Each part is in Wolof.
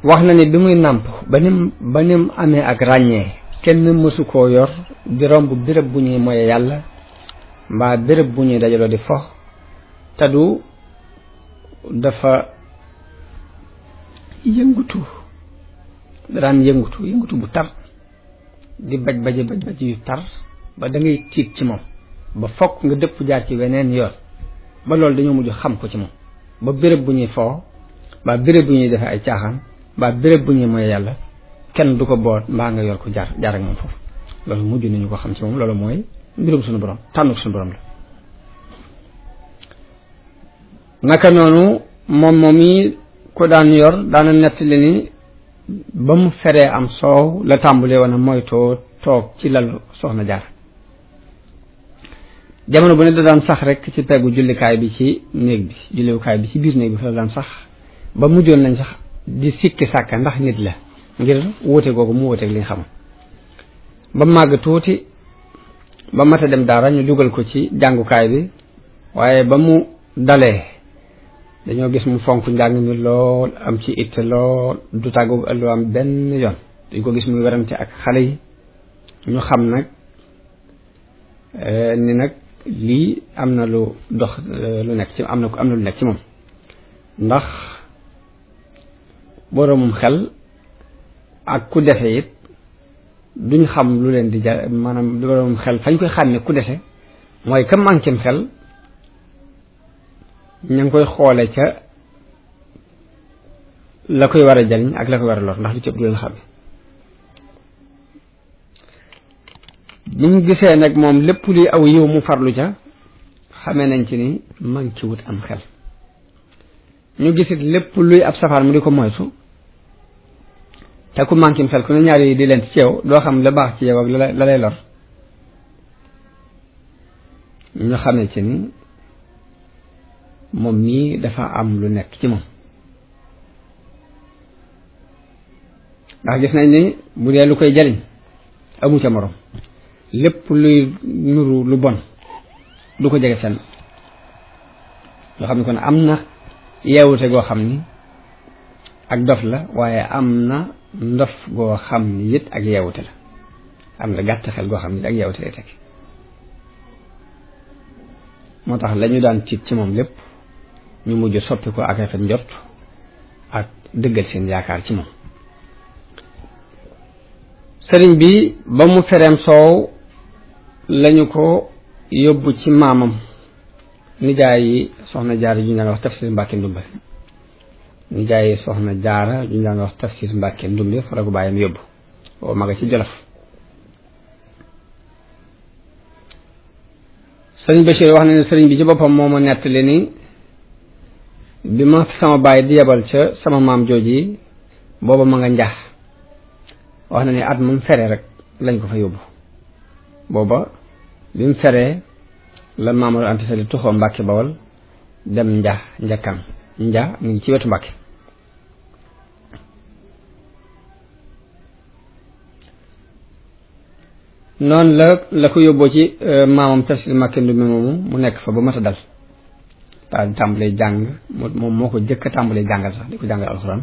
wax na ne bi muy nàmp ba nim amee ak ràññee kenn mësu koo yor di romb béréb bu ñuy moye yàlla mbaa béréb bu ñuy dajaloo di fo te du dafa yëngutu daan yëngutu bu tar di baj yu tar ba da ngay tiit ci moom ba fokk nga dëpp jaar ci weneen yoon ba loolu dañoo mujj xam ko ci moom ba béréb bu ñuy foo mbaa béréb bu ñuy defee ay caaxaan mbaa béréb bu ñuy moye yàlla kenn du ko boot mbaa nga yor ko jaar ak moom foofu loolu mujj nañu ko xam ci moom loolu mooy mbirum suñu borom tànn suñu borom la. naka noonu moom yi ko daan yor daana nettali ni ba mu feree am soow la tàmbalee woon a moytoo toog ci lalu soxna jaar jamono bu ne da daan sax rek ci peggu jullikaay bi ci néeg bi jullikaay bi ci biir néeg bi fa la daan sax ba mujjoon nañ sax di sikki sàkka ndax nit la ngir wóote googu mu wóoteeg li nga xam ba màgg tuuti ba mata dem daara ñu dugal ko ci jàngukaay bi waaye ba mu dalee dañoo gis mu fonk njàng mi lool am ci itte lool du tàggu ëllu am benn yoon dañ ko gis muy werante ak xale yi ñu xam nag ni nag lii am na lu dox lu nekk ci am na lu nekk ci moom ndax boroomum xel ak ku defe it duñ xam lu leen di jar maanaam boroomum xel fañ koy xàmme ku defe mooy ka manquem xel ña ngi koy xoole ca la koy war a jariñ ak la koy war a lor ndax li ci ëpp du leen xam buñ gisee nag moom lépp luy aw yiw mu farlu ca xamee nañ ci ni manqué wut am xel ñu gisit lépp luy ab safaan mu di ko moytu te ku manqué xel ku ne ñaar yi di leen ci yow doo xam la baax ci yow ak la lay lor ñu xamee ci ni moom mii dafa am lu nekk ci moom ndax gis nañ ni bu dee lu koy jariñ amu ca morom lépp luy nuru lu bon du ko jege fenn loo xam ne kon am na yeewute goo xam ni ak dof la waaye am na ndof goo xam ni it ak yeewute la am na gàtt xel goo xam ni ak yeewute lay teg moo tax la ñu daan tiit ci moom lépp ñu mujj soppi ko ak rafet njort ak dëggal seen yaakaar ci moom sëriñ bi ba mu fereem soow lañu ko yóbbu ci maamam nijaay yi soxna jaara ju ñu daan wax tafsir Mbàkke Ndumbe nijaay yi soxna jaara ju ñu daan wax tafsir Mbàkke Ndumbe fa la ko bàyyam yóbbu boobu ma nga ci Jolof sëriñ Bachir wax na ne sëriñ bi ci boppam moo ma nettali ni bi ma sama baay di yebal ca sama maam jooji booba ma nga njax wax na ni at mu fere rek lañ ko fa yóbbu booba bi mu feree la Mamadou Anta Sali tuxoo Mbàkke Bawol dem njakkan mu ngi ci wetu Mbàkke noonu la ko yóbboo ci maamam tafsir Mbàkke Ndumbe moomu mu nekk fa ba mat a dal daal di tàmbalee jàng moom moo ko jëkk a tàmbalee jàngal sax di ko jàngal alxuraan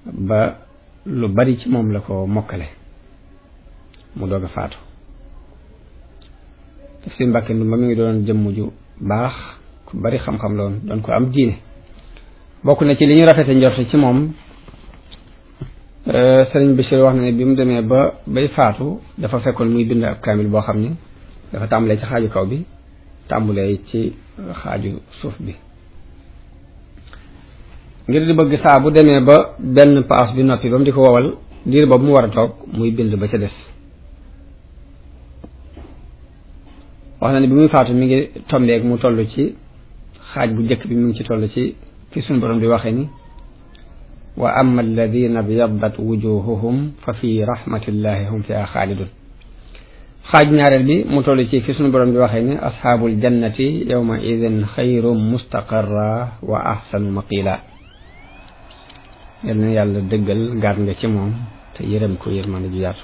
ba lu bari ci moom la ko mokkale mu doog a faatu tafsir Mbàkke Ndumbe mi ngi doon jëmm ju baax ku bari xam-xam la woon doon ko am diine bokk na ci li ñu rafete njort ci moom sëriñ Bachir wax na ne bi mu demee ba bay faatu dafa fekkoon muy bind ab kaamil boo xam ni dafa tàmbalee ci xaaju kaw bi tàmbalee ci xaaju suuf bi ngir di bëgg saa bu demee ba benn paas bi noppi ba mu di ko wowal diir boobu mu war a toog muy bind ba ca des wax na ne bi muy faatu mi ngi tombeek mu toll ci xaaj bu njëkk bi mu ngi ci toll ci fi suñu borom di waxee ni wa amma alladina byaddat wujuhuhum fa fi rahmatillahi hum fiha xaalidun xaaj ñaareel bi mu toll ci fi suñu borom di waxee ni asxaabul jannati yawma idin xayrum mustaqarra wa ahsanu maqila yal na yàlla dëggal gaat nga ci moom te yërëm ko yërmande ju yaatu